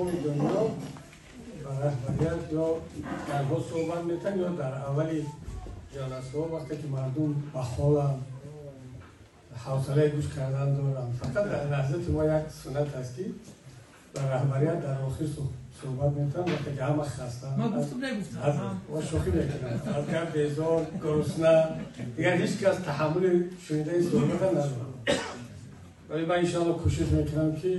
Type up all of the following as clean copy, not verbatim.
тамоми дунё ба раҳбарият ё дарҳо суҳбат метан ё дар аввали ҷаласаҳо, вақте ки мардум ба ҳоланд, ҳавсалаи гӯш кардан доранд. Фақат дар Наҳзати мо як суннат аст, ки ба раҳбарият дар охир суҳбат метан, вақте ки ҳама хастанд. Ман гуфтам, нагуфтам. Ва шӯхӣ мекунам. Аз гап безор, гурусна, дигар ҳеҷ кас таҳаммули шунидани суҳбата надорад. Вале ман иншоалло кӯшиш мекунам, ки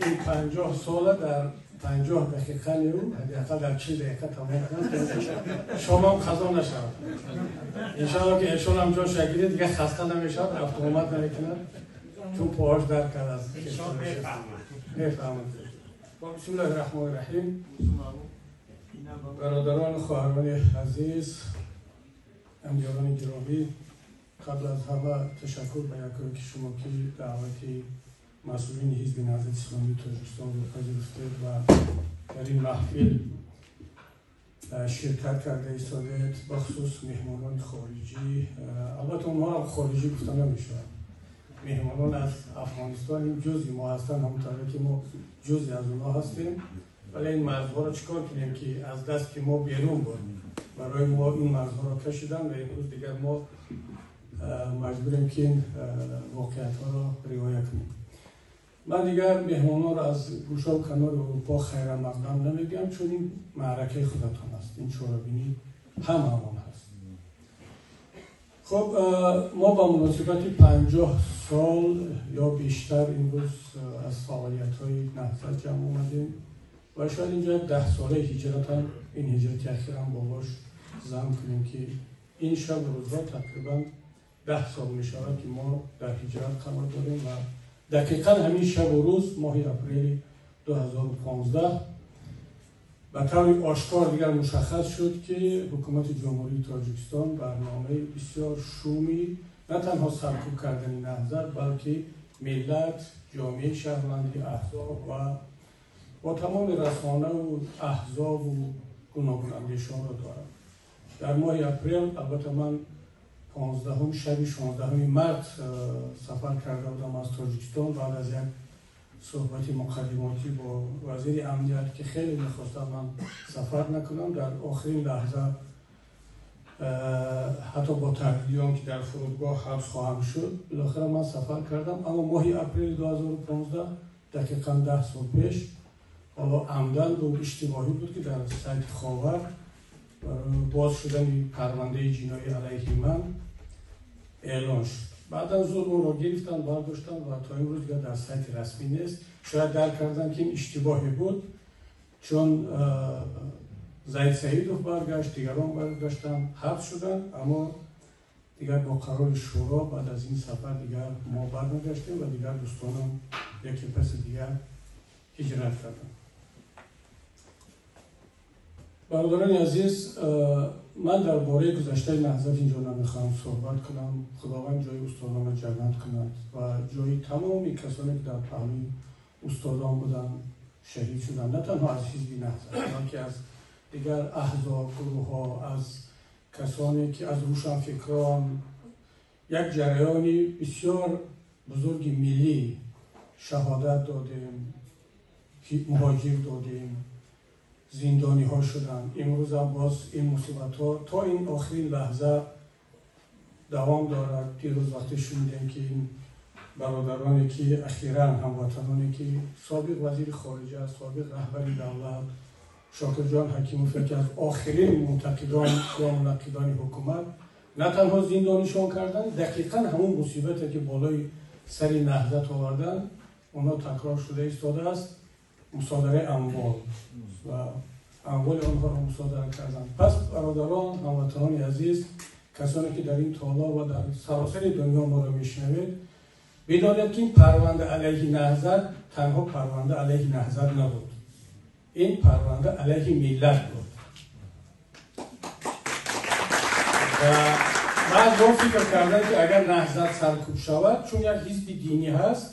ин 50 сола дар 50 дақиқа неу ҳадди ақал дар 40 дақиқа тамом кунам, шомам қазо нашавад. Иншоалло, ки эшонам ҷоша гиред, дигар хаста намешавад, рафтуомад намекунад, чун поҳош дард кард аз мефаҳмад. Бисмиллоҳи раҳмони раҳим. Бародарон, хоҳарони азиз, ҳамёрони гиромӣ, қабл аз ҳама ташаккур ба якояки шумо, ки даъвати масъулини Ҳизби Наҳзати Исломии Тоҷикистонро пазируфтед ва дар ин маҳфил ширкат карда истодед, бахусус меҳмонони хориҷӣ. Албатта, онҳоам хориҷӣ гуфта намешавад. Меҳмонон аз Афғонистон ин ҷузъи мо ҳастанд, ҳамон тавре ки мо ҷузъи аз онҳо ҳастем. Вале ин марзҳоро чӣ кор кунем, ки аз дасти мо берун буд? Барои мо ин марзҳоро кашиданд ва имрӯз дигар мо маҷбурем, ки ин воқеиятҳоро риоя кунем. Ман дигар меҳмононро аз гӯшаву канори Аврупо хайрамақдам намегӯям, чун ин маъракаи худатон аст, ин чорабинӣ ҳамаамон ҳаст. Хуб, мо ба муносибати 50 сол ё бештар имрӯз аз фаъолиятҳои Наҳзат ҷамъ омадем ва шояд инҷо як 10 солаи ҳиҷратам, ин ҳиҷрати ахирам болош зам кунем, ки ин шаб рӯзҳо тақрибан 10 сол мешавад, ки мо дар ҳиҷрат қарор дорем. Ва дақиқан ҳамин шабу рӯз, моҳи апрели 2015, ба таври ошкор дигар мушаххас шуд, ки ҳукумати Ҷумҳурии Тоҷикистон барномаи бисёр шуми на танҳо саркӯб кардани Наҳзат, балки миллат, ҷомеаи шаҳрвандӣ, аҳзоб ва бо тамоми расонаву аҳзобу гуногунандешонро дорад. Дар моҳи апрел, албатта, ман 15-ум, шаби 16-уми март сафар карда будам аз Тоҷикистон, баъд аз як суҳбати муқаддимотӣ бо вазири амният, ки хеле мехостам ман сафар накунам. Дар охирин лаҳза, ҳатто бо таҳдиди он ки дар фурудгоҳ ҳабс хоҳам шуд, билохира ман сафар кардам. Аммо моҳи апрели 2015, дақиқан 10 сол пеш, ҳоло амдан буд, иштибоҳӣ буд, ки дар сайти Ховар боз шудани парвандаи ҷиноӣ алайҳи ман эълон шуд. Баъдан зуд онро гирифтанд, бардоштанд ва то имрӯз дигар дар сайти расмӣ нест. Шояд дарк карданд, ки ин иштибоҳе буд, чун Зайд Саидов баргашт, дигарон баргаштанд, ҳабс шуданд. Аммо дигар бо қарори шӯро баъд аз ин сафар дигар мо барнагаштем ва дигар дӯстонам яке паси дигар ҳиҷрат карданд. Бародарони азиз, ман дар бораи гузаштаи Наҳзат инҷо намехоҳам суҳбат кунам. Худованд ҷои устодонро ҷаннат кунад ва ҷои тамоми касоне, ки дар паҳлӯи устодон буданд, шаҳид шуданд, на танҳо аз ҳизби Наҳзат, балки аз дигар аҳзоб, гурӯҳҳо, аз касоне ки аз рӯшанфикрон. Як ҷараёни бисёр бузурги миллӣ шаҳодат додем, муҳоҷир додем, зиндониҳо шуданд. Имрӯзам боз ин мусибатҳо то ин охирин лаҳза давом дорад. Дирӯз вақте шунидем, ки ин бародароне, ки ахиран ҳамватаноне, ки собиқ вазири хориҷа, собиқ раҳбари давлат Шокирҷон Ҳакимов, яке аз охирин мунтақидон ё мунаққидони ҳукумат, на танҳо зиндонишон карданд, дақиқан ҳамон мусибате, ки болои сари Наҳзат оварданд, онҳо такрор шуда истодааст. Мусодараи амвол ва амволи онҳоро мусодара карданд. Пас, бародарон, ҳамватанони азиз, касоне ки дар ин толор ва дар саросари дунё моро мешунавед, бидонед, ки ин парванда алайҳи Наҳзат танҳо парванда алайҳи Наҳзат набуд, ин парванда алайҳи миллат буд. Ва баъзеҳо фикр карданд, ки агар Наҳзат саркӯб шавад, чун як ҳизби динӣ ҳаст,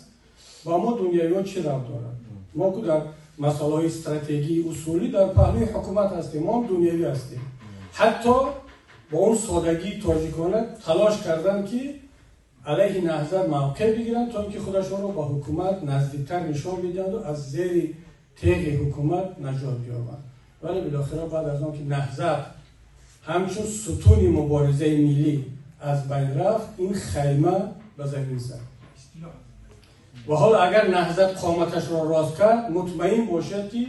ба мо дунявиҳо чӣ рабт дорад? Мо ку дар масъалаҳои стратегии усулӣ дар паҳлӯи ҳукумат ҳастем, мо ҳам дунявӣ ҳастем. Ҳатто бо он содагии тоҷикона талош карданд, ки алайҳи Наҳзат мавқеъ бигиранд, то инки худашонро ба ҳукумат наздиктар нишон бидиҳанд ва аз зери теғи ҳукумат наҷот биёбанд. Вале билохира баъд аз он ки Наҳзат ҳамчун сутуни муборизаи миллӣ аз байн рафт, ин хайма ба замин зад. Ва ҳоло агар Наҳзат қоматашро рост кард, мутмаин бошад, ки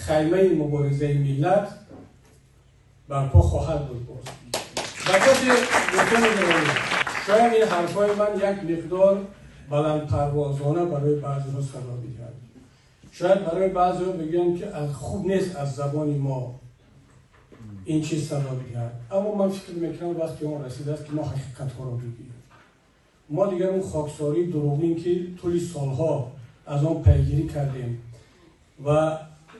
хаймаи муборизаи миллат барпо хоҳад буд боз. Ба касе гуфта мегӯям, шояд ин ҳарфҳои ман як миқдор баландпарвозона барои баъзеҳо садо бидиҳад. Шояд барои баъзеҳо бигӯям, ки хуб нест аз забони мо ин чиз садо бидиҳад. Аммо ман фикр мекунам, вақти он расидааст, ки мо ҳақиқатҳоро бигӯем. Мо дигар он хоксории дурӯғин, ки тӯли солҳо аз он пайгирӣ кардем ва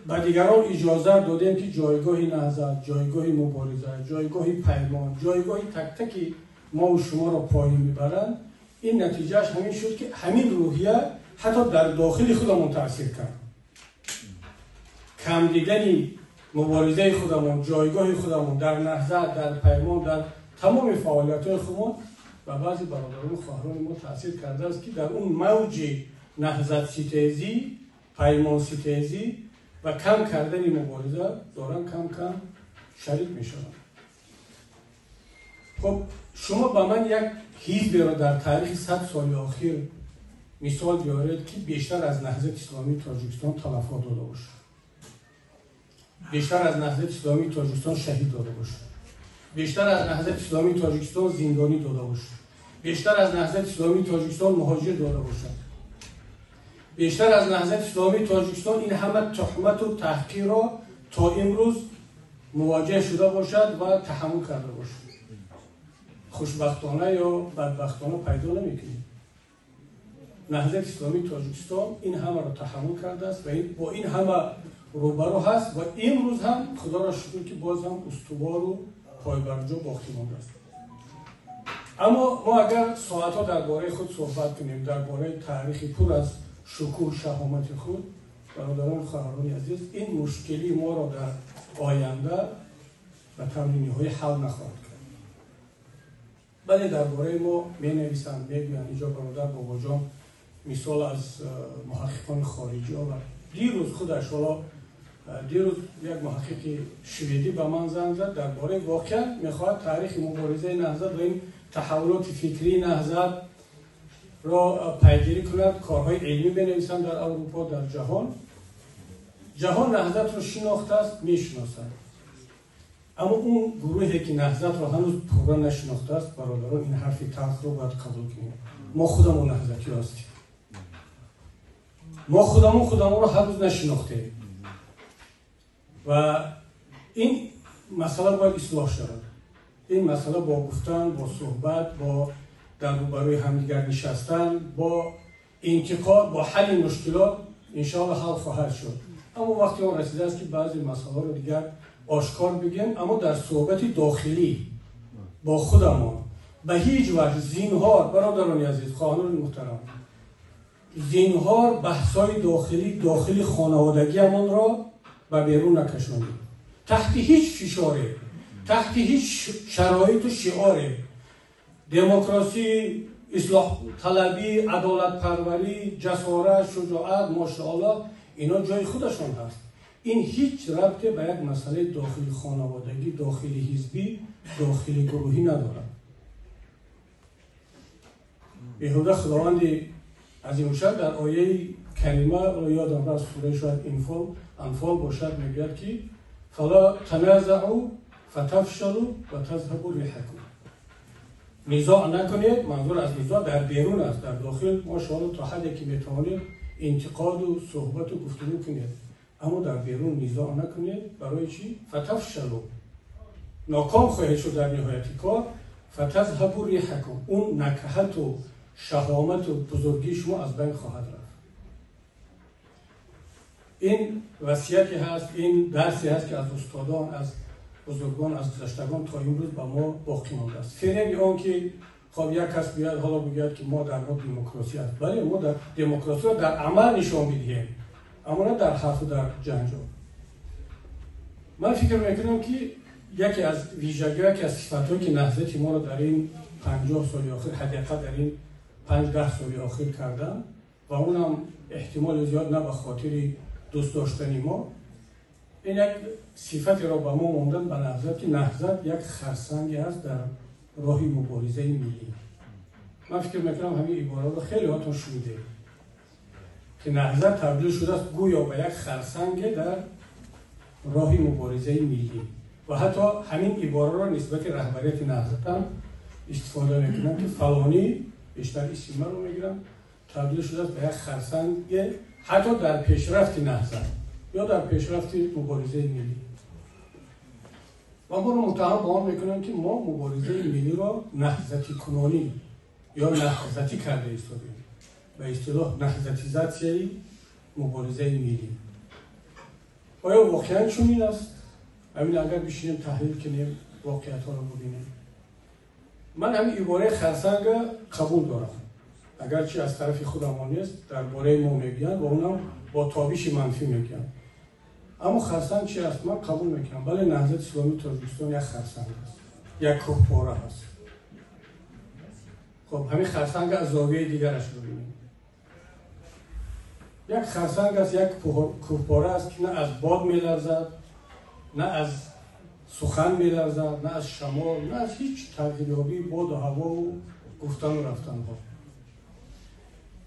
ба дигарон иҷоза додем, ки ҷойгоҳи Наҳзат, ҷойгоҳи мубориза, ҷойгоҳи Паймон, ҷойгоҳи тактаки мову шуморо поин мебаранд, ин натиҷааш ҳамин шуд, ки ҳамин рӯҳия ҳатто дар дохили худамон таъсир кард. Кам дидани муборизаи худамон, ҷойгоҳи худамон дар Наҳзат, дар Паймон, дар тамоми фаъолиятҳои худамон ба баъзе бародарону хоҳарони мо таъсир кардааст, ки дар он мавҷи наҳзатситезӣ, паймонситезӣ ва кам кардани мубориза доранд кам кам шарик мешаванд. Хуб, шумо ба ман як ҳизберо дар таърихи 100 соли охир мисол биёред, ки бештар аз Наҳзати Исломии Тоҷикистон талафот дода бошад, бештар аз Наҳзати Исломии Тоҷикистон шаҳид дода бошад, бештар аз Наҳзати Исломии Тоҷикистон зиндонӣ дода бошад, бештар аз Наҳзати Исломии Тоҷикистон муҳоҷир дода бошад, бештар аз Наҳзати Исломии Тоҷикистон ин ҳама туҳмату таҳқирро то имрӯз мувоҷеҳ шуда бошад ва таҳаммул карда бошад. Хушбахтона ё бадбахтона пайдо намекунем. Наҳзати Исломии Тоҷикистон ин ҳамаро таҳаммул кардааст ва бо ин ҳама рӯбарӯ ҳаст ва имрӯз ҳам, худоро шукр, ки боз ҳам устувору пойбарҷо боқӣ мондааст. Аммо мо агар соатҳо дар бораи худ суҳбат кунем, дар бораи таърихи пур аз шукӯҳ, шаҳомати худ, бародарон, хоҳарони азиз, ин мушкилии моро дар оянда ба таври ниҳоӣ ҳал нахоҳад кард. Бале, дар бораи мо менависанд, мегӯянд. Инҷо бародар Бобоҷон мисол аз муҳаққиқони хориҷӣ овард. Дирӯз худаш, ҳоло дирӯз, як муҳаққиқи шведӣ ба ман занг зад, дар бораи воқеа мехоҳад таърихи муборизаи Наҳзат ва ин таҳаввулоти фикрии Наҳзат ро пайгирӣ кунад, корҳои илмӣ бинависанд дар Аврупо, дар ҷаҳон. Ҷаҳон Наҳзатро шинохтааст, мешиносад. Аммо он гурӯҳе, ки Наҳзатро ҳанӯз пурра нашинохтааст, бародарон, ин ҳарфи талхро бояд қабул кунем: мо худамон наҳзатиҳо ҳастем. Мо худамон худамонро ҳанӯз нашинохтем ва ин масъала бояд ислоҳ шавад. Ин масъала бо гуфтан, бо суҳбат, бо дар рӯбарӯи ҳамдигар нишастан, бо интиқод, бо ҳалли мушкилот иншоалло ҳал хоҳад шуд. Аммо вақти он расидааст, ки баъзе масъалаҳоро дигар ошкор бигӯем, аммо дар суҳбати дохилӣ бо худамон. Ба ҳеҷ ваҷҳ зинҳор, бародарони азиз, хоҳарони муҳтарам, зинҳор баҳсҳои дохилӣ, дохили хонаводагиамонро ба берун накашонем. Таҳти ҳеҷ фишоре, таҳти ҳеҷ шароиту шиоре демократӣ, ислоҳталабӣ, адолатпарварӣ, ҷасорат, шуҷоат, мошааллоҳ, ино ҷои худашон ҳаст. Ин ҳеҷ рабте ба як масъалаи дохили хонаводагӣ, дохили ҳизбӣ, дохили гурӯҳӣ надорад. Беҳуда Худованди азимушшаън дар ояи карима, ёдам рафт, сураи шояд Анфол бошад, мегӯяд, ки فلا تنازعوا فتفشلوا وتذهب ريحكم. низоъ накунед. Манзур аз низоъ дар берун аст. Дар дохил мо шумо то ҳадде ки метавонед интиқоду суҳбату гуфтугӯ кунед, аммо дар берун низоъ накунед. Барои чӣ? فتفشلوا, ноком хоҳед шуд дар ниҳояти кор. وتذهب ريحكم, он накҳату шаҳомату бузургии шумо аз байн хоҳад рафт. Ин васияте ҳаст, ин дарсе ҳаст, ки аз устодон, аз бузургон, аз гузаштагон то имрӯз ба мо боқӣ мондааст. Фиреби он ки хоб як кас биёяд, ҳоло бигӯяд, ки мо дар мо демократия аст. Бале, мо дар демократияро дар амал нишон бидиҳем, аммо на дар ҳарфу дар ҷанҷол. Ман фикр мекунам, ки яке аз вижагиҳо, яке аз сифатҳое, ки наҳзати моро дар ин 50 соли охир, ҳадди ақал дар ин 5-10 соли охир карданд ва унам эҳтимоли зиёд на ба хотири дӯст доштани мо, ин як сифатеро ба мо мондан ба Наҳзат, ки Наҳзат як харсанге аст дар роҳи муборизаи миллӣ. Ман фикр мекунам ҳамин ибораро хеле ҳотон шунидед, ки Наҳзат табдил шудааст гӯё ба як харсанге дар роҳи муборизаи миллӣ ва ҳатто ҳамин ибораро нисбати раҳбарияти Наҳзат ҳам истифода мекунанд, ки фалонӣ, бештар исми маро мегиранд, табдил шудааст ба як харсанге ҳатто дар пешрафти Наҳзат ё дар пешрафти муборизаи миллӣ. Ва моро муттаҳам ба он мекунанд, ки мо муборизаи миллиро наҳзатикунонӣ ё наҳзатӣ карда истодем, ба истилоҳ наҳзатизатсияи муборизаи миллӣ. Оё воқеан чунин аст? Ҳамин агар бишинем, таҳлил кунем, воқеиятҳоро бубинем. Ман ҳамин ибораи харсанга қабул дорам, агарчи аз тарафи худамон нест, дар бораи мо мегӯянд ва унам бо тобиши манфӣ мегӯянд. Аммо харсанг чи аст? Ман қабул мекунам, бале, Наҳзати Исломии Тоҷикистон як харсанг аст, як кӯҳпора аст. Хоб, ҳамин харсанга аз зовияи дигараш бибинем. Як харсанг аст, як кӯҳпора аст, ки на аз бод меларзад, на аз сухан меларзад, на аз шамол, на аз ҳеҷ тағйирёбии боду ҳавову гуфтану рафтанҳо.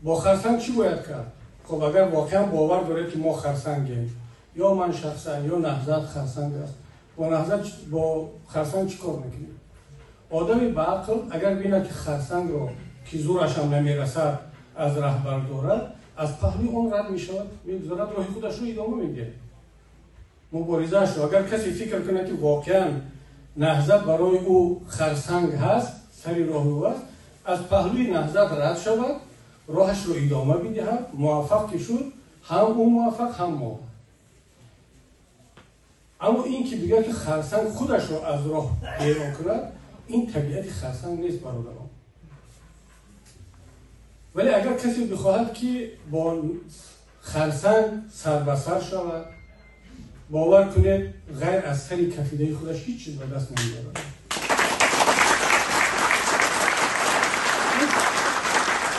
Бо харсанг чӣ бояд кард? Хоб, агар воқеан бовар доред, ки мо харсангем, ё ман шахсан, ё Наҳзат харсанг аст, бо Наҳзат, бо харсанг чӣ кор мекунем? Одами ба ақл агар бинад, ки харсангро, ки зурашам намерасад, аз раҳ бардорад, аз паҳлӯи он рад мешавад, мегузарад, роҳи худашро идома медиҳад, муборизаашро. Агар касе фикр кунад, ки воқеан Наҳзат барои ӯ харсанг ҳаст, сари роҳи ӯ аст, аз паҳлӯи Наҳзат рад шавад, роҳашро идома бидиҳад. Муваффақ ки шуд, ҳам ӯ муваффақ, ҳам мо. Аммо ин ки бигӯяд, ки харсанг худашро аз роҳ берун кунад, ин табиати харсанг нест, бародарон. Вале агар касе бихоҳад, ки бо харсанг сар ба сар шавад, бовар кунед, ғайр аз сари кафидаи худаш ҳеҷ чиз ба даст намеорад.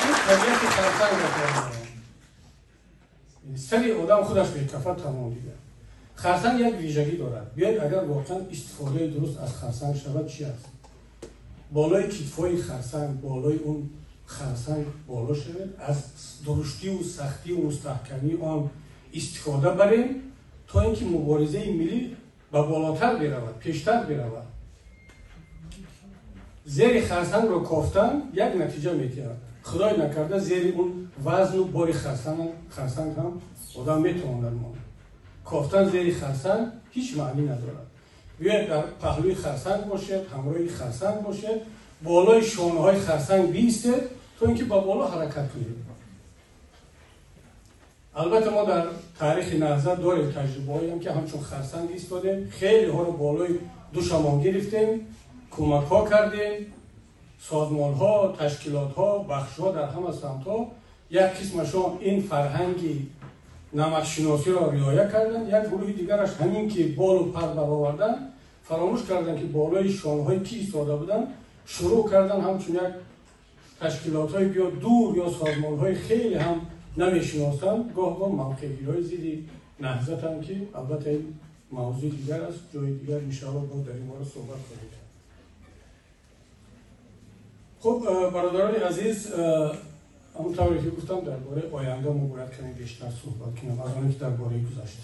Ин табиати харсанг аст. Сари одам худаш мекафад, тамом дигар. Харсанг як вижагӣ дорад. Биёед, агар воқеан истифодаи дуруст аз харсанг шавад, чи аст? Болои китфҳои харсанг, болои он харсанг боло шавед, аз дуруштиву сахтиву мустаҳкамии он истифода барем, то ин ки муборизаи миллӣ ба болотар биравад, пештар биравад. Зери харсангро кофтан як натиҷа медиҳад: худой накарда, зери он вазну бори харсанг ҳам одам метавонад монд. Кофтан зери харсанг ҳеҷ маънӣ надорад. Биёед, дар паҳлӯи харсанг бошед, ҳамроҳи харсанг бошед, болои шонаҳои харсанг биистед, то ин ки ба боло ҳаракат кунед. Албатта, мо дар таърихи Наҳзат дорем таҷрибаҳоем, ки ҳамчун харсанг истодем, хелеҳоро болои душамон гирифтем, кӯмакҳо кардем, созмонҳо, ташкилотҳо, бахшҳо дар ҳама самтҳо. Як қисмашон ин фарҳанги намакшиносиро риоя карданд, як гурӯҳи дигараш ҳамин ки болу пар бароварданд, фаромӯш карданд, ки болои шонаҳои кӣ истода буданд. Шурӯъ карданд ҳамчун як ташкилотҳои ё дур ё созмонҳои хеле ҳам намешиносанд, гоҳ-гоҳ мавқеъгириҳои зидди Наҳзатам, ки албатта ин мавзӯи дигар аст, ҷои дигар иншоалло боз дар ин бора суҳбат хоҳем кард. Хуб, бародарони азиз, ҳамон тавре ки гуфтам, дар бораи оянда мо бояд каме бештар суҳбат кунем аз оне ки дар бораи гузашта.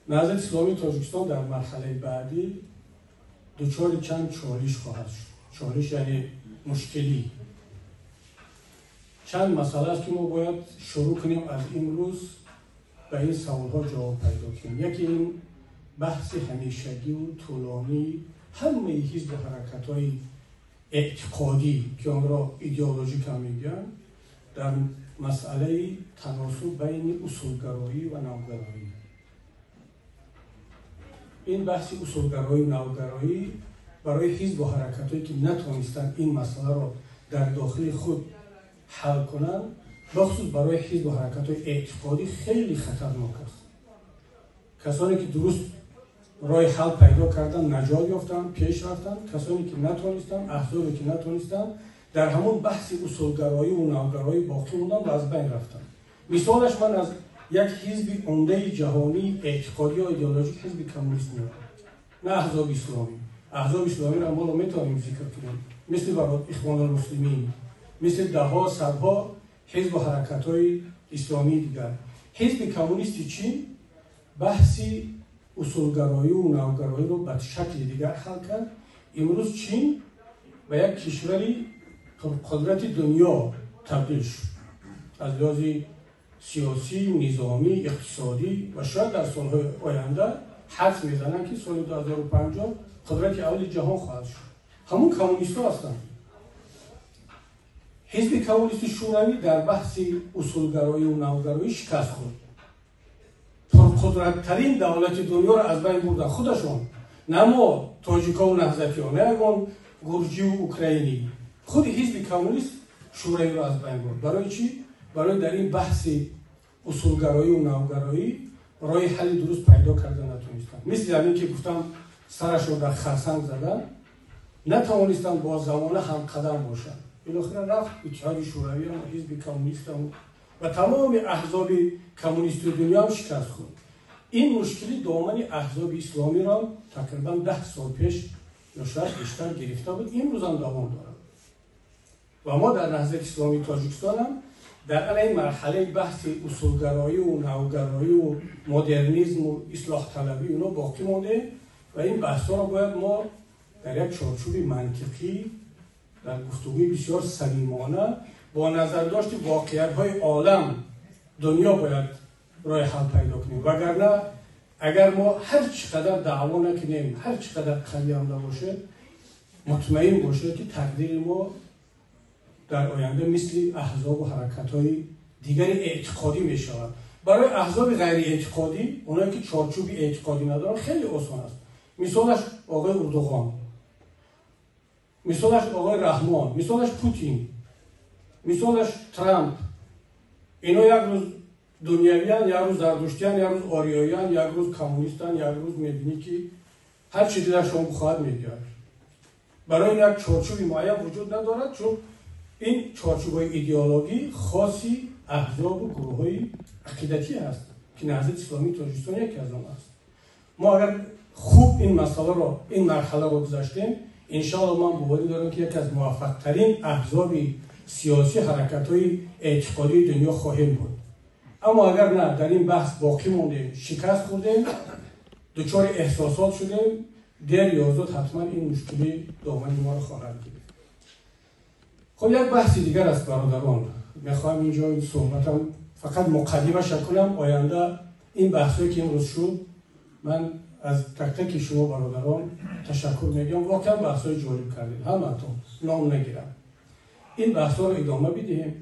Наҳзати Исломии Тоҷикистон дар марҳалаи баъдӣ дучори чанд чолиш хоҳад шуд. Чолиш яъне мушкилӣ. Чанд масъала аст, ки мо бояд шурӯъ кунем аз имрӯз ба ин саволҳо ҷавоб пайдо кунем. Яке ин баҳси ҳамешагиву тӯлонии ҳамаи ҳизбу ҳаракатҳои эътиқодӣ, ки онро идеологӣ кам мегӯянд, дар масъалаи таносуб байни усулгароӣ ва навгароӣ. Ин баҳси усулгароию навгароӣ барои ҳизбу ҳаракатҳое, ки натонистанд ин масъаларо дар дохили худ ҳал кунанд, бахусус барои ҳизбу ҳаракатҳои эътиқодӣ хеле хатарнок аст. Касоне ки дуруст роҳи ҳал пайдо карданд, наҷот ёфтанд, пеш рафтанд. Касоне ки натонистанд, аҳзобе ки натонистанд, дар ҳамон баҳси усулгароӣ ва навгароӣ боқӣ монданд ва аз байн рафтанд. Мисолаш ман аз як ҳизби умдаи ҷаҳонии эътиқодӣ ё идеологик, ҳизби коммунист меорам, на аҳзоби исломӣ. Аҳзоби исломиро мо метавонем зикр кунем, мисли Ихвонулмуслимин, мисли даҳҳо, садҳо ҳизбу ҳаракатҳои исломии дигар. Ҳизби коммунисти Чин баҳси усулгароӣ ва навгароиро ба шакли дигар ҳал кард. Имрӯз Чин ба як кишвари пурқудрати дунё табдил шуд аз лиҳози сиёсӣ, низомӣ, иқтисодӣ ва шояд дар солҳои оянда ҳадс мезананд, ки соли 2050 қудрати аввали ҷаҳон хоҳад шуд. Ҳамун коммунистҳо ҳастанд. Ҳизби коммунисти Шӯравӣ дар баҳси усулгароӣ ва навгароӣ шикаст хӯрд. Пурқудраттарин давлати дунёро аз байн бурданд худашон, на мо тоҷикову наҳзатиҳо, на ягон гурҷиву украинӣ. Худи ҳизби коммунист Шӯравиро аз байн бурд. Барои чӣ? Барои дар ин баҳси усулгароӣ ва навгароӣ роҳи ҳалли дуруст пайдо карда натонистанд. Мисли ҳамин ки гуфтам, сарашро дар харсанг задан, натавонистанд бо замона ҳамқадам бошанд. Билохира рафт Иттиҳоди Шӯравиам, ҳизби коммунистам ва тамоми аҳзоби коммунистии дунёам шикаст хӯрд. Ин мушкили домани аҳзоби исломиро тақрибан 10 сол пеш ё шояд бештар гирифта буд, имрӯзам давом дорад. Ва мо дар Наҳзати Исломии Тоҷикистонам дар ана ин марҳалаи баҳси усулгароӣ ва навгароӣ ва модернизму ислоҳталабӣ ино боқӣ мондем ва ин баҳсҳоро бояд мо дар як чорчӯби мантиқӣ, дар гуфтугӯи бисёр самимона, бо назардошти воқеиятҳои олам, дунё бояд роҳи ҳал пайдо кунем. Вагарна агар мо ҳар чӣ қадар даъво накунем, ҳар чӣ қадар қавиам набошед, мутмаин бошед, ки тақдири мо дар оянда мисли аҳзобу ҳаракатҳои дигари эътиқодӣ мешавад. Барои аҳзоби ғайриэътиқодӣ, оное ки чорчӯби эътиқодӣ надоранд, хеле осон аст. Мисолаш оғои Урдуғон, мисолаш оғои Раҳмон, мисолаш Путин, мисолаш Трамп. Ино як рӯз дунявиян, як рӯз зардуштиян, як рӯз ориёиян, як рӯз коммунистан, як рӯз мебинӣ, ки ҳар чӣ дилашон бихоҳад мегӯяд. Барои ин як чорчӯби муайян вуҷуд надорад, чун ин чорчӯбҳои идеологӣ хоси аҳзобу гурӯҳҳои ақидатӣ аст, ки Наҳзати Исломии Тоҷикистон яке аз он аст. Мо агар хуб ин масъаларо, ин марҳаларо гузаштем, иншоалло ман боварӣ дорам, ки яке аз муваффақтарин аҳзоби сиёсӣ, ҳаракатҳои эътиқодии дунё хоҳем буд. Аммо агар на, дар ин баҳс боқӣ мондем, шикаст хӯрдем, дучори эҳсосот шудем, дер ё зуд ҳатман ин мушкилӣ домани моро хоҳад гирифт. Хуб, як баҳси дигар аст, бародарон. Мехоҳам инҷо суҳбатам фақат муқаддимаша кунам. Оянда ин баҳсое ки имрӯз шуд, ман аз тактаки шумо бародарон ташаккур мегӯям. Воқеан баҳсҳои ҷолиб кардед ҳамаатон, ном нагирам. Ин баҳсҳоро идома бидиҳем.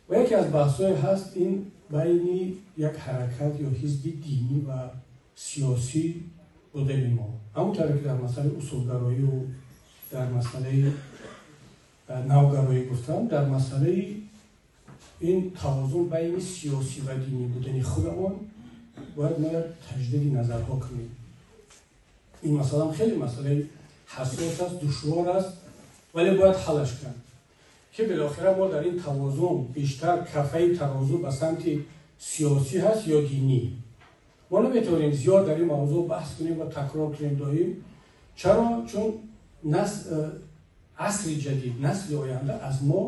Ва яке аз баҳсҳое ҳаст ин байни як ҳаракат ё ҳизби динӣ ва сиёсӣ будани мо. Ҳамон тавре ки дар масъалаи усулгароию дар масъалаи навгароӣ гуфтам, дар масъалаи ин тавозун байни сиёсӣ ва динӣ будани худамон бояд мо як таҷдиди назарҳо кунем. Ин масъалаам хеле масъалаи ҳассос аст, душвор аст, вале бояд ҳаллаш кард, ки билохира мо дар ин тавозун бештар кафаи тарозу ба самти сиёсӣ ҳаст ё динӣ. Мо наметавонем зиёд дар ин мавзӯъ баҳс кунем ва такрор кунем доим. Чаро? Чун асри ҷадид, насли оянда аз мо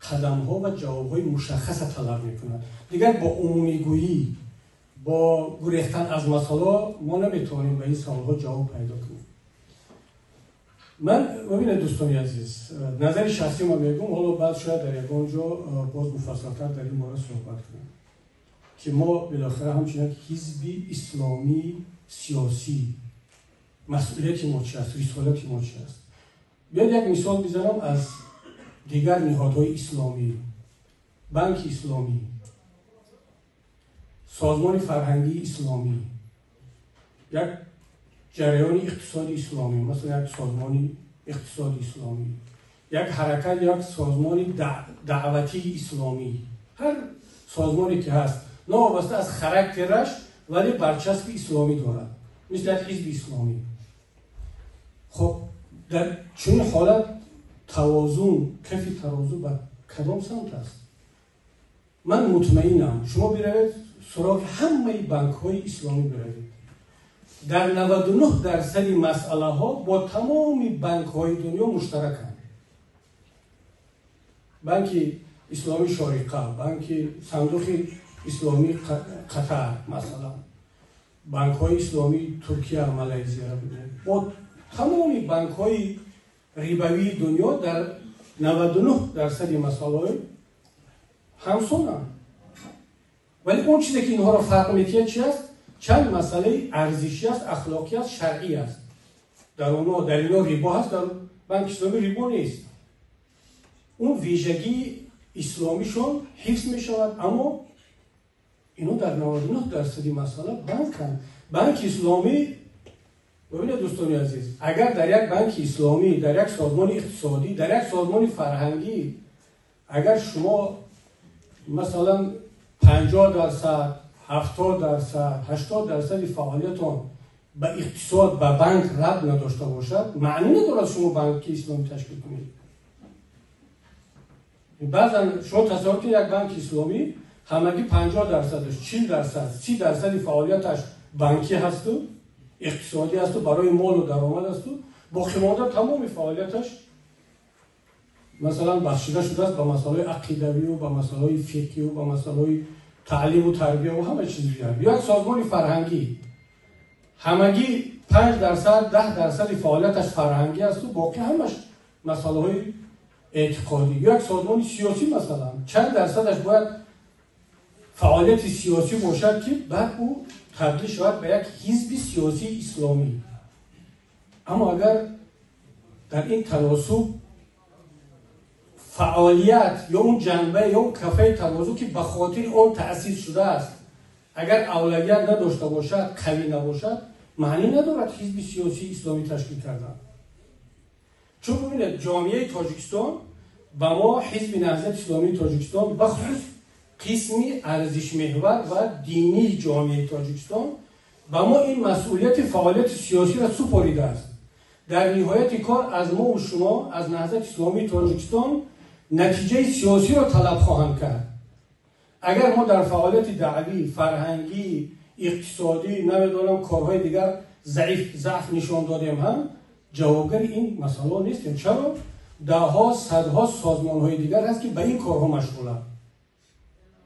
қадамҳо ва ҷавобҳои мушаххаса талаб мекунад. Дигар бо умумигӯӣ, бо гурехтан аз масъалаҳо мо наметавонем ба ин саволҳо ҷавоб пайдо кунем. Ман, бибинед, дӯстони азиз, назари шахсӣ ма мегӯм, ҳоло баъд шояд дар ягон ҷо боз муфассалтар дар ин бора суҳбат кунем, ки мо билохира ҳамчун як ҳизби исломии сиёсӣ масъулияти мо чи аст, рисолати мо чи аст. Биёд як мисол бизанам аз дигар ниҳодҳои исломӣ: Банки Исломӣ, Созмони Фарҳангии Исломӣ, як ҷараёни иқтисоди исломӣ, масалан як созмони иқтисоди исломӣ, як ҳаракат, як созмони даъватии исломӣ. Ҳар созмоне ки ҳаст, новобаста аз характераш, вале барчаспи исломӣ дорад, мисли як ҳизби исломӣ. Хоб, дар чунин ҳолат Тавозун, кафи тарозу ба кадом самт аст? Ман мутмаинам, шумо биравед суроғи ҳамаи банкҳои исломӣ, биравед, дар 99% масъалаҳо бо тамоми банкҳои дунё муштараканд. Банки Исломии Шориқа, банки Сандуқи Исломии Қатар, масалан, банкҳои исломии Туркия, Малайзияро бибинед, бо тамоми банкҳои рибавии дунё дар 99% масъалаҳои ҳамсонанд. Вале он чизе ки инҳоро фарқ метиҳад чи аст? Чанд масъалаи арзишӣ аст, ахлоқӣ аст, шаръӣ аст. Дар онҳо, дар инҳо рибо ҳаст, дар банки исломӣ рибо нест. Он вижагии исломишон ҳифз мешавад, аммо инҳо дар 99% масъала банканд. Банки исломӣ, бибинед, дӯстони азиз, агар дар як банки исломӣ, дар як созмони иқтисодӣ, дар як созмони фарҳангӣ агар шумо масалан 50%, 70%, 80% фаъолиятон ба иқтисод, ба банк рабт надошта бошад, маънӣ надорад шумо банки исломӣ ташкил кунед. Баъзан шумо тасаввур кунед, як банки исломӣ ҳамагӣ 50%аш, 40%, 30% фаъолияташ банкӣ ҳасту иқтисодӣ ҳасту барои молу даромад ҳасту боқимонда тамоми фаъолияташ масалан бахшида шудааст ба масъалаҳои ақидавию, ба масъалаҳои фиқҳию, ба масъалаҳои таълиму тарбияву ҳама чиз дигар. Як созмони фарҳангӣ ҳамагӣ 5%, 10% фаъолияташ фарҳангӣ асту боқӣ ҳамаш масъалаҳои эътиқодӣ. Як созмони сиёсӣ масалан чанд дарсадаш бояд фаъолияти сиёсӣ бошад, ки баъд ӯ табдил шавад ба як ҳизби сиёсии исломӣ? Аммо агар дар ин таносуб фаъолият ё он ҷанба ё он кафаи тарозу, ки ба хотири он таъсис шудааст, агар авлавият надошта бошад, қавӣ набошад, маънӣ надорад ҳизби сиёсии исломӣ ташкил кардан. Чун бибинед, ҷомеаи Тоҷикистон ба мо, Ҳизби Наҳзати Исломии Тоҷикистон, бахусус қисми арзишмеҳвар ва динии ҷомеаи Тоҷикистон, ба мо ин масъулияти фаъолияти сиёсиро супоридааст. Дар ниҳояти кор аз мову шумо, аз Наҳзати Исломии Тоҷикистон натиҷаи сиёсиро талаб хоҳанд кард. Агар мо дар фаъолияти даъвӣ, фарҳангӣ, иқтисодӣ, намедонам, корҳои дигар заиф, заъф нишон додем ҳам, ҷавобгари ин масъалаҳо нестем. Чаро? Даҳҳо, садҳо созмонҳои дигар ҳаст, ки ба ин корҳо машғуланд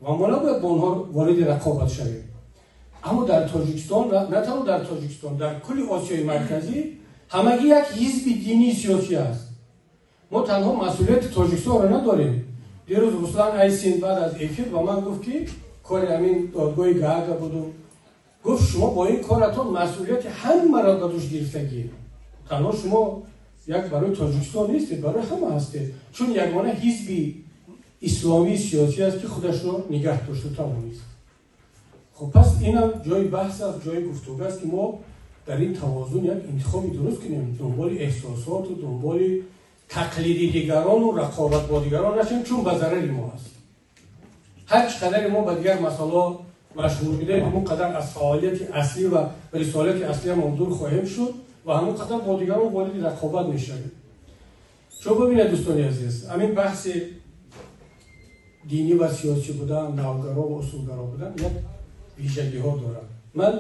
ва мо набояд бо онҳо вориди рақобат шавем. Аммо дар Тоҷикистон, на танҳо дар Тоҷикистон, дар кулли Осиёи Марказӣ ҳамагӣ як ҳизби динии сиёсӣ аст. Мо танҳо масъулияти Тоҷикистонро надорем. Дирӯз Руслан Айсин баъд аз эфир ба ман гуфт, ки кори ҳамин додгоҳи Гаага буду, гуфт: «Шумо бо ин коратон масъулияти ҳамаро ба дӯш гирифтагӣ. Танҳо шумо як барои Тоҷикистон нестед, барои ҳама ҳастед, чун ягона ҳизби исломии сиёсӣ аст, ки худашро нигаҳ дошта тавонист». Хуб, пас инам ҷои баҳс аст, ҷои гуфтугӯ аст, ки мо дар ин тавозун як интихоби дуруст кунем, дунболи эҳсосоту дунболи тақлиди дигарону рақобат бо дигарон нашем, чун ба зарари мо аст. Ҳар чӣ қадаре мо ба дигар масъалаҳо машғул бидем, ҳамон қадар аз фаъолияти аслӣ ва рисолати аслиамон дур хоҳем шуд ва ҳамон қадар бо дигарон вориди рақобат мешавем. Чун бибинед, дӯстони азиз, ҳамин баҳси динӣ ва сиёсӣ будан, навгаро ва усулгаро будан як вижагиҳо дорад. Ман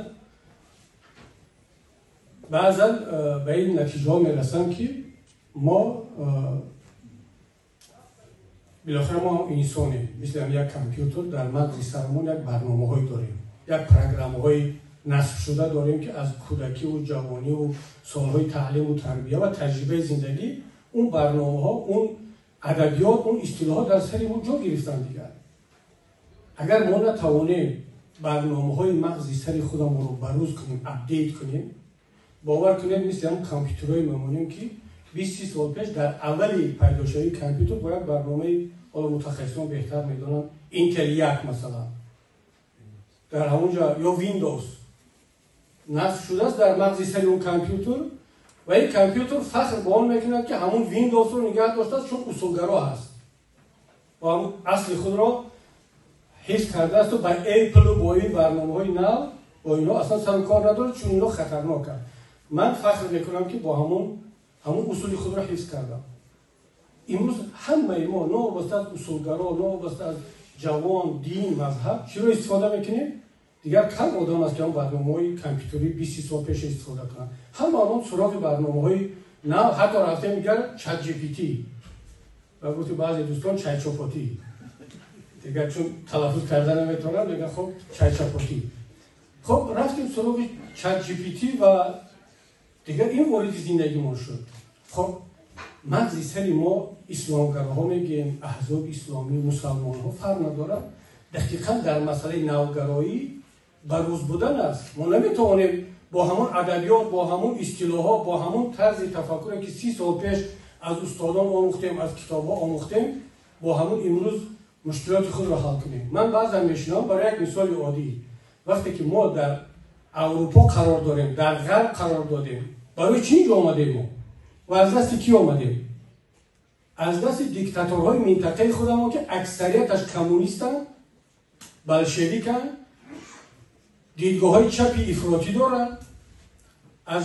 баъзан ба ин натиҷаҳо мерасам, ки мо билохира мо ҳам инсонем, мисли ҳам як компютер дар мағзи сарамон як барномаҳое дорем, як программаҳои насбшуда дорем, ки аз кӯдакиву ҷавониву солҳои таълиму тарбия ва таҷрибаи зиндагӣ он барномаҳо, он адабиёт, он истилоҳот дар сари мо ҷо гирифтанд. Дигар агар мо натавонем барномаҳои мағзи сари худамонро барӯз кунем, update кунем, бовар кунед, мисли ҳамон компютерҳое мемонем, ки 20-30 сол пеш дар аввали пайдошавии компютер бо як барномаи, ҳоло мутахассисон беҳтар медонанд, Intel 1 масалан, дар ҳамонҷа ё Windows насб шудааст дар мағзи сари он компютер ва ин компютер фахр ба он мекунад, ки ҳамон Windowsро нигаҳ доштааст, чун усулгаро ҳаст ва ҳамон асли худро ҳифз кардаасту ба Apple бо ин барномаҳои нав, бо инҳо аслан сару кор надорад, чун инҳо хатарноканд. Ман фахр мекунам, ки бо ҳамон усули худро ҳифз кардам. Имрӯз ҳамаи мо новобаста аз усулгаро, новобаста аз ҷавон, дин, мазҳаб, чиро истифода мекунем? Дигар кам одам аст, ки он барномаҳои компютерии 20 сол пеш истифода кунанд. Ҳама он суроғи барномаҳои нав, ҳатто рафтем дигар чат GPT ва гуфти баъзе дӯстон чайчопотӣ. Дигар чун талаффуз карда наметавонам, дигар хоб чайчопотӣ. Хоб рафтем суроғи чат GPT ва дигар ин вориди зиндагимон шуд. Хоб мағзи сари мо исломгароҳо мегӯем, аҳзоби исломӣ, мусалмонҳо фарқ надорад. Дақиқан дар масъалаи навгароӣ ба рӯз будан аст. Мо наметавонем бо ҳамон адабиёт, бо ҳамон истилоҳҳо, бо ҳамон тарзи тафаккуре, ки 30 сол пеш аз устодон омӯхтем, аз китобҳо омӯхтем, бо ҳамон имрӯз мушкилоти худро ҳал кунем. Ман баъзан мешунавам, барои як мисоли оддӣ, вақте ки мо дар Аврупо қарор дорем, дар ғарб қарор додем, барои чӣ инҷо омадем мо? Ва аз дасти кӣ омадем? Аз дасти диктаторҳои минтақаи худамон, ки аксарияташ коммунистанд, болшевиканд, дидгоҳҳои чапи ифротӣ доранд, аз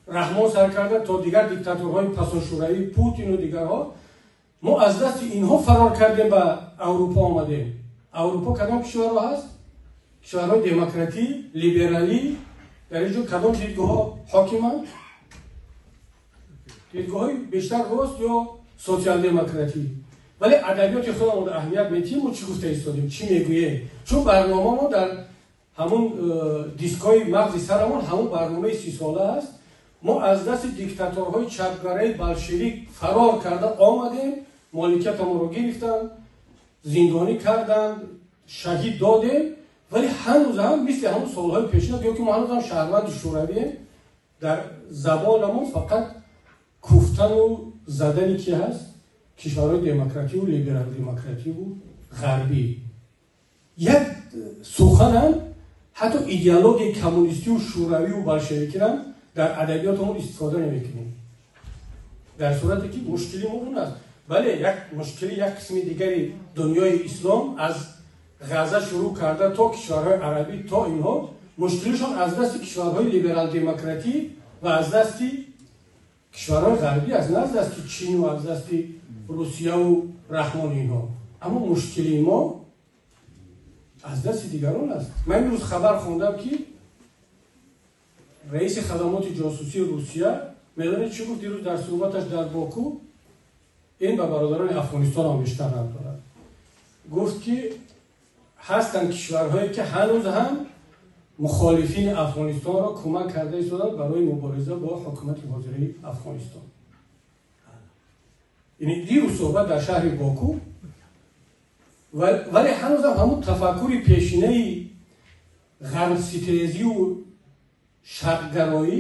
Раҳмон сар карда то дигар диктаторҳои пасошӯравӣ, Путину дигарҳо. Мо аз дасти инҳо фарор кардем, ба Аврупо омадем. Аврупо кадом кишварҳо ҳаст? Кишварҳои демократӣ, либералӣ. Дар ин ҷо кадом дидгоҳҳо ҳокиманд? Дидгоҳҳои бештар рост ё социал-демократӣ. Вале адабиёти худамон аҳамият медиҳем, мо чӣ гуфта истодем, чӣ мегӯем? Чун барномамо дар ҳамун дискҳои мағзи сарамон ҳамун барномаи 30сола аст. Мо аз дасти диктаторҳои чапгараи болшевик фарор карда омадем, моликиятамонро гирифтанд, зиндонӣ карданд, шаҳид додем, вале ҳанӯз ҳам мисли ҳамун солҳои пешина, гӯё ки мо ҳанӯз ҳам шаҳрванди шӯравием, дар забонамон фақат куфтану задани ки ҳаст? Кишварҳои демокративу либерал-демокративу ғарбӣ. Як суханам ҳатто идеологияи коммунистию шӯравию болшевикирам дар адабиётамон истифода намекунем. Дар сурате ки мушкили мо он аст. Бале, як мушкили як қисми дигари дунёи ислом аз Ғаза шурӯъ карда то кишварҳои арабӣ то инҳо, мушкилишон аз дасти кишварҳои либерал-демократӣ ва аз дасти кишварҳои ғарбӣ аст, на аз дасти Чину аз дасти Русияву Раҳмони инҳо. Аммо мушкили мо аз дасти дигарон аст. Ман имрӯз хабар хондам, ки раиси хадамоти ҷосусии Русия медонед чӣ гуфт дирӯз дар суҳбаташ дар Боку? Ин ба бародарони Афғонистон ҳам бештар рабт дорад. Гуфт, ки ҳастанд кишварҳое, ки ҳанӯз ҳам мухолифини Афғонистонро кӯмак карда истоданд барои мубориза бо ҳукумати ҳозираи Афғонистон. Яъне дирӯз суҳбат дар шаҳри Боку, вале ҳанӯзам ҳамун тафаккури пешинаи ғарбситезию шарқгароӣ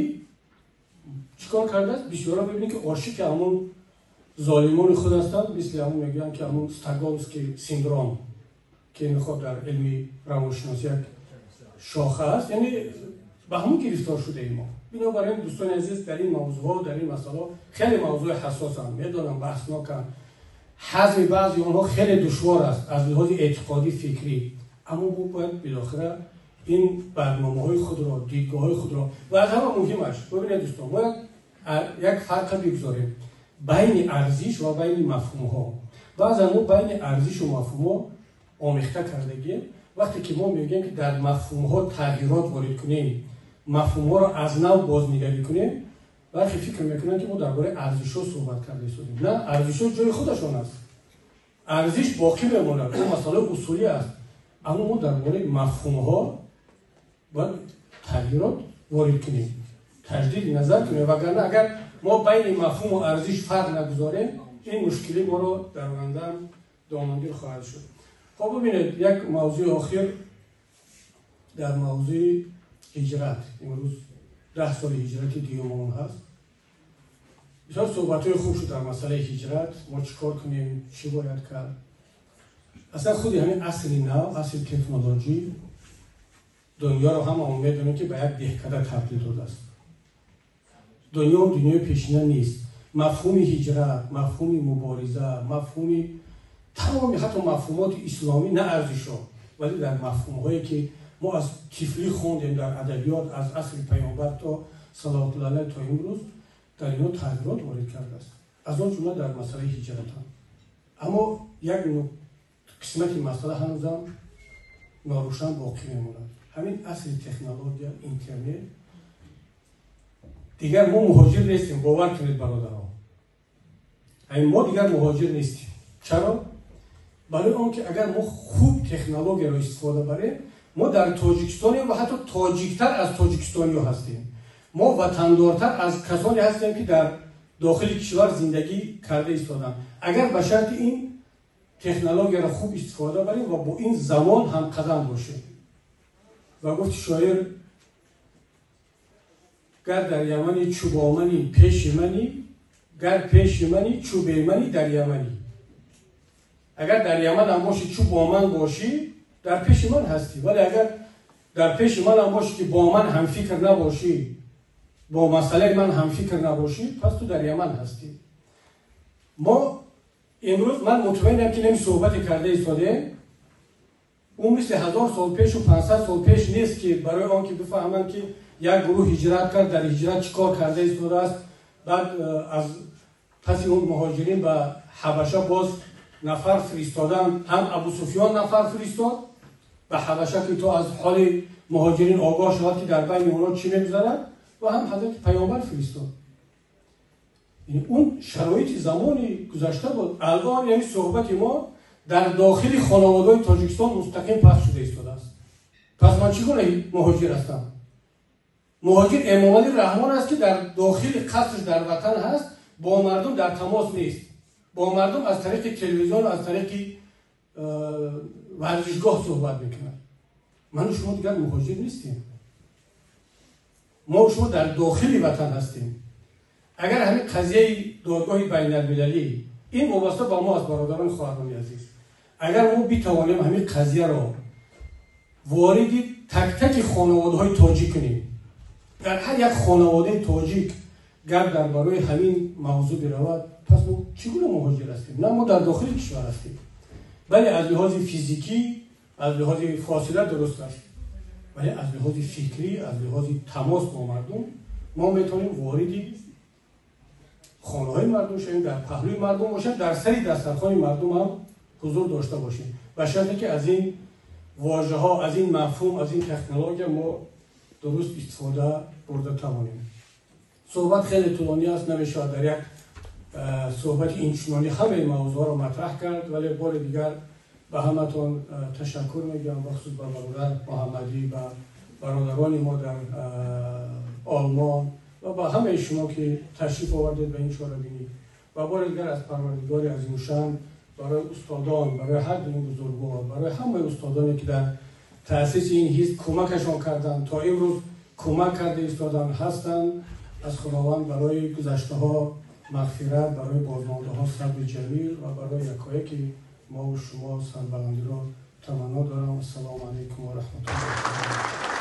чӣ кор кардааст? Бисёрҳо бибинед, ки ошиқи ҳамун золимони худ ҳастанд, мисли ҳамун мегӯянд, ки ҳамун Стокгольмский синдром, ки мехоҳ дар илми равоншиносӣ як шоха аст, яъне ба ҳамун гирифтор шудаем мо. Бинобар ин, дӯстони азиз, дар ин мавзӯъҳо, дар ин масъалаҳо хеле мавзӯи ҳассосанд, медонам, баҳсноканд, ҳазми баъзи онҳо хеле душвор аст аз лиҳози эътиқодӣ, фикрӣ, аммо мо бояд билохира ин барномаҳои худро, дидгоҳҳои худро ва аз ҳама муҳимаш, бибинед, дӯстон, бояд як фарқа бигузорем байни арзиш ва байни мафҳумҳо. Баъзан мо байни арзишу мафҳумҳо омехта кардагием. Вақте ки мо мегӯем, ки дар мафҳумҳо тағйирот ворид кунем, мафҳумҳоро аз нав бознигарӣ кунем, бархе фикр мекунанд, ки мо дар бораи арзишҳо суҳбат карда истодем. На, арзишҳо ҷои худашон аст, арзиш боқӣ мемонад, он масъалаи усулӣ аст, аммо мо дар бораи мафҳумҳо бояд тағйирот ворид кунем, таҷдиди назар кунем, вагарна агар мо байни мафҳуму арзиш фарқ нагузорем, ин мушкилӣ моро дар ояндаам домангир хоҳад шуд. Хоб, бибинед, як мавзӯи охир дар мавзӯи ҳиҷрат. Имрӯз 10 соли ҳиҷрати дуюмамон ҳаст. Бисёр суҳбатҳои хуб шуд дар масъалаи ҳиҷрат, мо чӣ кор кунем, чӣ бояд кард. Аслан худи ҳамин асри нав, асри технологӣ, дунёро ҳамаон медонем, ки ба як деҳкада табдил додааст. Дунё дунёи пешина нест. Мафҳуми ҳиҷрат, мафҳуми мубориза, мафҳуми тамоми ҳатто мафҳумоти исломӣ, на арзишҳо, вале дар мафҳумҳое, ки мо аз тифлӣ хондем дар адабиёт, аз асри паёмбар то салавотуллоҳ алайҳ то имрӯз, дар инҳо тағйирот ворид кардааст. аз он ҷумла дар масъалаи ҳиҷрат ҳам. Аммо як қисмати масъала ҳанӯзам норӯшан боқӣ мемонад. Ҳамин асри технология, интернет, дигар мо муҳоҷир нестем, бовар кунед бародарон. Ҳамин мо дигар муҳоҷир нестем. Чаро? Барои он ки агар мо хуб технологияро истифода барем, мо дар Тоҷикистонем ва ҳатто тоҷиктар аз тоҷикистониҳо ҳастем. Мо ватандортар аз касоне ҳастем, ки дар дохили кишвар зиндагӣ карда истоданд. Агар ба шарти ин технологияро хуб истифода барем ва бо ин замон ҳамқадам бошем. Ва гуфти шоир: гар дар ямани чӯ бо мани пеши мани, гар пеши мани чӯ бемани дар ямани. Агар дар Яман ҳам бошӣ, чӯ бо ман бошӣ, дар пеши ман ҳастӣ. Вале агар дар пеши ман ҳам бошӣ, ки бо ман ҳамфикр набошӣ, бо масъалаи ман ҳамфикр набошӣ, пас ту дар Яман ҳастӣ. Мо имрӯз, ман мутмаинам, ки нами суҳбате карда истодаем, ӯ мисли 1000 сол пешу 500 сол пеш нест, ки барои он ки бифаҳманд, ки як гурӯҳ ҳиҷрат кард, дар ҳиҷрат чӣ кор карда истодааст, баъд аз паси он муҳоҷирин ба Ҳабаша боз нафар фиристодан. Ҳам Абусуфён нафар фиристод ба Ҳабаша, ки то аз ҳоли муҳоҷирин огоҳ шавад, ки дар байни онҳо чӣ мегузарад, ва ҳам ҳазрати Паёмбар фиристод. Он шароити замони гузашта буд. Алон яъни суҳбати мо дар дохили хонаводаҳои Тоҷикистон мустақим пахш шуда истодааст. Пас ман чӣ гуна муҳоҷир ҳастам? Муҳоҷир Эмомалӣ Раҳмон аст, ки дар дохили қасрш дар ватан ҳаст, бо мардум дар тамос нест, бо мардум аз тариқи телевизион, аз тариқи варзишгоҳ суҳбат мекунад. Ману шумо дигар муҳоҷир нестем, мо шумо дар дохили ватан ҳастем. Агар ҳамин қазияи додгоҳи байналмилалӣ, ин вобаста ба мо аст, бародарони хоҳарони азиз, агар мо битавонем ҳамин қазияро вориди тактаки хонаводаҳои тоҷик кунем, дар ҳар як хонаводаи тоҷик гап дар барои ҳамин мавзӯъ биравад, пас мо чӣ гуна муҳоҷир ҳастем? На, мо дар дохили кишвар ҳастем. Бале, аз лиҳози физикӣ, аз лиҳози фосила дуруст аст, вале аз лиҳози фикрӣ, аз лиҳози тамос бо мардум мо метавонем вориди хонаҳои мардум шавем, дар паҳлӯи мардум бошем, дар сари дастархони мардум ҳам ҳузур дошта бошем, ба шарте ки аз ин вожаҳо, аз ин мафҳум, аз ин технология мо дуруст истифода бурда тавонем. Суҳбат хеле тӯлонӣ аст, намешавад дар як суҳбати инчунонӣ ҳамаи мавзӯъҳоро матраҳ кард, вале бори дигар ба ҳаматон ташаккур мегӯям, бахусус ба бародар Муҳаммадӣ, ба бародарони мо дар Олмон ва ба ҳамаи шумо, ки ташриф овардед ба ин чорабинӣ. Ва бори дигар аз Парвардигори азимушан барои устодон, барои ҳар ду ин бузургвор, барои ҳамаи устодоне, ки дар таъсиси ин ҳизб кӯмакашон карданд, то имрӯз кӯмак карда истоданд, ҳастанд, аз Худованд барои гузаштаҳо мағфират, барои бозмондаҳо сабри ҷамил ва барои якояки мо ва шумо сарбаландиро таманно дорам. Ассалому алайкум ва раҳматуллоҳи.